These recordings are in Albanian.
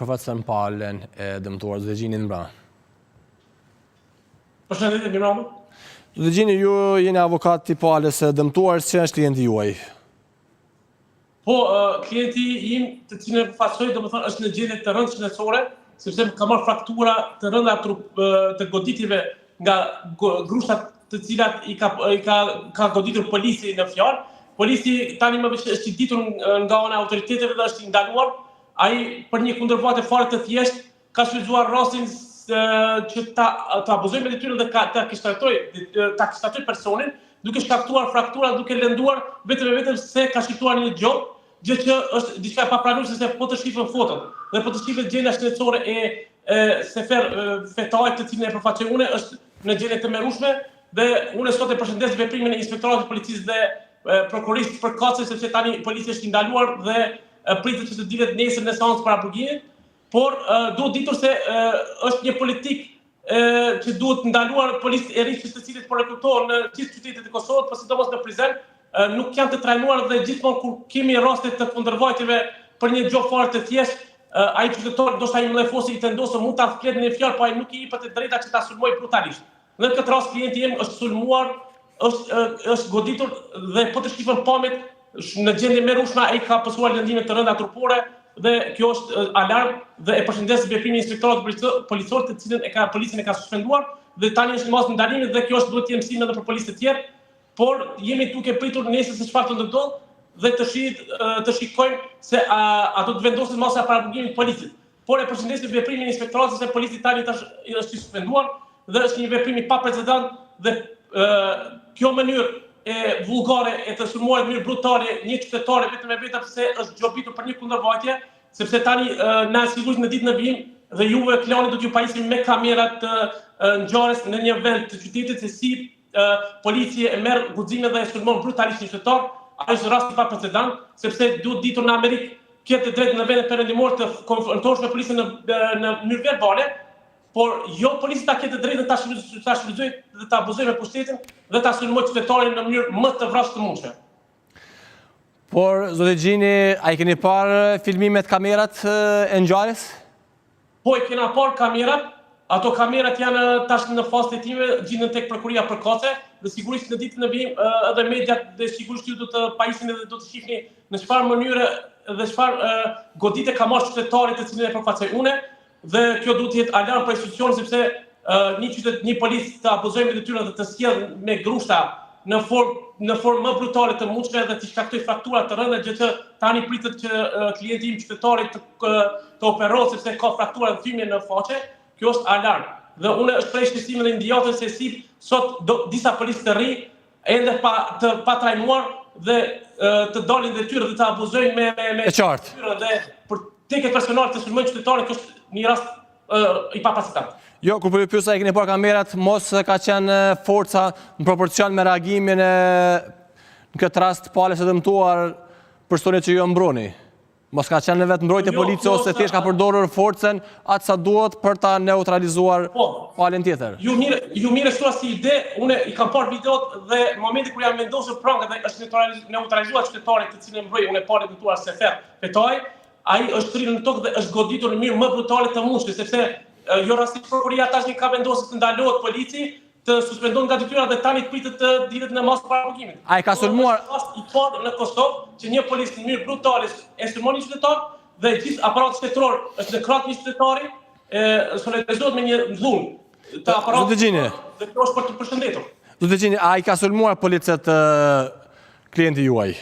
Përfaqëson palën e dëmtuar Zoti Gjini mirëmbrëma. Përshëndetje, mirëmbrëma. Zoti Gjini, ju jeni avokat i palës së dëmtuar, si është klienti juaj? Po, klienti im të cilin e përfaqësoj, domethënë është në gjendje të rëndë shëndetësore, sepse ka marrë fraktura të rënda trup, të goditjeve nga grushtat të cilat i ka i ka ka goditur polici në fjalë. Polici tani më veç është i ditur nga ana e autoriteteve dhe është i ndaluar Ai për një kundërvajtje fare të thjeshtë ka shfrytëzuar rastin që ta të abuzojë me detyrën dhe ka, ta keqtrajtojë ta keqtrajtojë personin, duke shkaktuar fraktura, duke lënduar vetëm e vetëm se ka shqiptuar një gjobë, gjë që është diçka e papranueshme se po të shihen fotot dhe po të shihet gjendja shëndetësore e e Sefer Fetait të cilin e përfaqësoj unë është në gjendje të mjerueshme dhe unë sot e përshëndes veprimin e inspektoratit të policisë dhe prokurorisë përkatëse sepse tani polici është i ndaluar dhe pritet që të dilet nesër në seancë paraburgimit, por duhet ditur se është një politikë që duhet ndaluar policët e rinj të cilët po rekrutohen në gjithë qytetet e Kosovës, po sidomos në Prizren, nuk janë të trajnuar dhe gjithmonë kur kemi raste të kundërvajtjeve për një gjobë fare të thjeshtë, ai qytetar ndoshta i mllefosur i tendosur mund ta flet një fjalë, po ai nuk i jepet e drejta që ta sulmojë brutalisht. Në këtë rast klienti im është sulmuar, është është goditur dhe po të shihen pamjet në gjendje mjerueshme ai ka pësuar lëndime të rënda trupore dhe kjo është alarm dhe e përshëndes veprimin e inspektoratit policor të cilën e ka policin e ka suspenduar dhe tani është në masë ndalimit dhe kjo është duhet të jetë mësim edhe për policët e tjerë, por jemi duke pritur nesër se çfarë do të ndodhë dhe të shi, të shikojmë se a, a do të vendoset masa e paraburgimit policit. Por e përshëndesim veprimin e inspektoratit se polici tani tash është i suspenduar dhe është një veprim i paprecedent dhe e, kjo mënyrë e vulgare e të sulmuarit në mënyrë brutale një qytetar vetëm e vetëm pse është gjobitur për një kundërvajtje, sepse tani na sigurisht në ditë në vijim dhe juve Klani do t'ju pajisim me kamera të ngjarjes në një vend të qytetit se si polici e merr guximin dhe e sulmon brutalisht një qytetar, ai është rast i paprecedent, sepse duhet ditur në Amerikë ke të drejtë në vendet perëndimore të konfrontohesh me policin në në mënyrë verbale, por jo polici ta ketë të drejtën ta ta shfrytëzojë dhe ta abuzojë me pushtetin dhe ta sulmojë qytetarin në mënyrë më të vrazhdë të mundshme. Por, zoti Gjini, a i keni parë filmimet kamerat e ngjarjes? Po i kena parë kamerat, ato kamerat janë tash në fazë të hetimeve, gjinden tek prokuroria përkatëse dhe sigurisht në ditën në vijim edhe mediat dhe sigurisht ju do të pajiseni dhe do të shihni në çfarë mënyre dhe çfarë godite ka marrë qytetari të cilin e përfaqësoj unë dhe kjo duhet të jetë alarm për institucionin sepse një qytet një polic të abuzojë me detyrën dhe të sjellë me grushta në formë në formë më brutale të mundshme dhe të shkaktojë fraktura të rënda, gjë që tani pritet që klienti im qytetari të të operohet sepse ka fraktura dhe thymje në faqe, kjo është alarm. Dhe unë shpreh shqetësimin dhe indinjatën se si sot do, disa policë të ri ende pa të patrajnuar dhe të dalin detyrë dhe të abuzojnë me me me e qartë. Dhe për teke personale të sulmojnë qytetarët, kjo është një rast i paprecedent. Jo, kur po ju pyes a i keni parë kamerat, mos ka qenë forca në proporcion me reagimin e në këtë rast palës së dëmtuar personit që ju e mbroni. Mos ka qenë në vetëmbrojtje jo, polici ose thjesht ka përdorur forcën atë sa duhet për ta neutralizuar po, palën tjetër. Ju mirë, ju mirë shtua si ide, unë i kam parë videot dhe në momentin kur janë vendosur prangat dhe është neutralizuar qytetari të cilin e mbroj, unë e palën e dëmtuar Sefer Fetai, Ai është shtrirë në tokë dhe është goditur në mënyrë më brutale të mundshme, sepse jo rastësisht prokuroria tashmë ka vendosur të ndalohet polici, të suspendohet nga detyra dhe tani pritet të dilet në masë paraburgimit. Ai ka sulmuar është rast i parë në Kosovë që një polic në mënyrë brutale e sulmon një qytetar dhe gjithë aparati shtetëror është në krah të një qytetari, e solidarizohet me një dhunë të aparatit dhe kjo është për të përshëndetur. Zoti Gjini, a i ka sulmuar policët klienti juaj?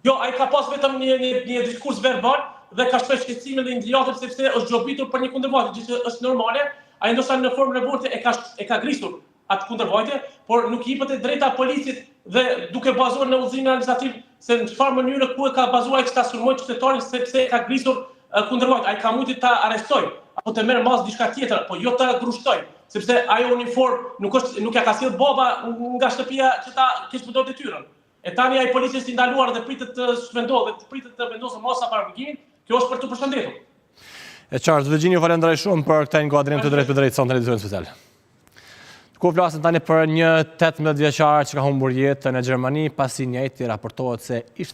Jo, ai ka pas vetëm një një një diskurs verbal dhe ka shprehur shqetësimin dhe indinjatën sepse është gjobitur për një kundërvajtje, gjë që është normale. Ai ndoshta në formë revolte e ka e ka grisur atë kundërvajtje, por nuk i jepet e drejta policit dhe duke bazuar në udhëzimin administrativ se në çfarë mënyre ku e ka bazuar ai që ta sulmojë qytetarin sepse e ka grisur kundërvajtje. Ai ka mujtë ta arrestojë apo të merr masë diçka tjetër, po jo ta grushtojë, sepse ajo uniformë nuk është nuk ja ka sjell baba nga shtëpia që ta keqpërdor detyrën. E tani ai polici është i ndaluar dhe pritet të suspendohet dhe pritet të vendoset masa paraburgimit, kjo është për të përshëndetur. E qartë, zoti Gjini, ju falenderoj shumë për këtë inkuadrim të drejtpërdrejtë sonte në edicionin special. Ku flasim tani për një 18 vjeçar që ka humbur jetën në Gjermani, pasi i njëjti raportohet se ishte duke.